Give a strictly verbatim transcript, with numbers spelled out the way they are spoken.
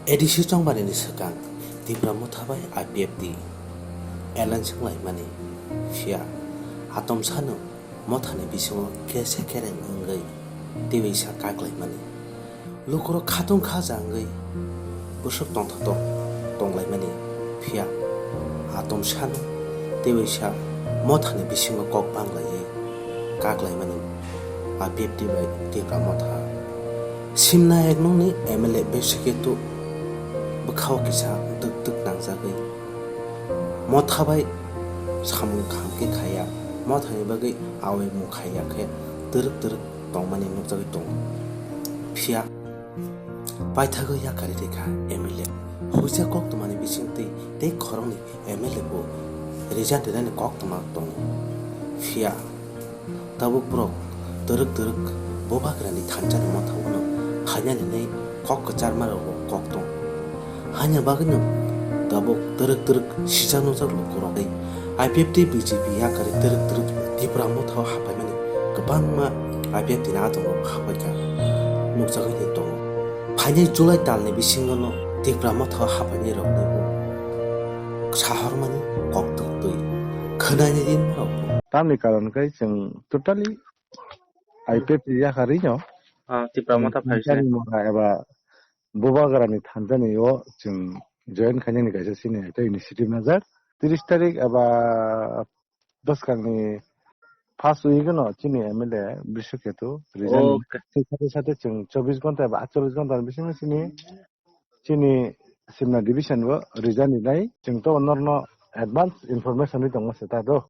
A D C chongmani ni swkang Tipra Motha bai I P F T alliance wnglaimani, phiya atomsano Mothani bisingo kese kereng wngwi twiwi sa kaklaimani. Lukurok khatung khaja wngwi bwswk tongthotok tonglaimani, phiya atomsano twiwi sa Mothani bisingo kok banglaiwi kaklaimani. I P F T bai Tipra Motha. Simna ek nungni M L A Besuketu bwkhao kisa dwk dwk nangjagwi Motha bai samung kaham khe khaiya, Mothani bagwi awai mung khaiya khe twrwk twrwk tongmani nukjagwi tongo. Phiya paithakgo yakarwi rikha M L A. Huisa koktwmani bisingtwi tei khoroknwi M L A bo resign rinani koktwma tongo. Phiya tabuk borok twrwk twrwk Bubagrani thansa ni motha uno phainani hinwi kok kwcharma rogo kok tongo. Haini bagwino tabuk twrwk twrwk sijak nukjak lukurok tei I P F T B J P yakarwi twrwk twrwk Tipra Motha o haphaimani kwbangma I P F T ni adongrok haphaikha nukjagwi tongo. Phainai July talni bisingono Tipra Motha o haphainairokno bo sahormani kok tongtwi khwnani rinmarokbo. Tamni karon khe chwng totally I P F T yakarwino Ah, Tipra Motha phaisa. Thansa ni motha eba Bubagrani thansa ni o chwng join khainani kaisa chini ekta initiative najak. Tris tarik eba bwskangni first week no chini M L A Bisuketu resign. Okay. Tei sate sate chwng chobbish ghonta eba aatchalish ghonta ni bisingo chini, chini Simna division bo resign rinai. Chwng to norno advance information ri tongo se ta do.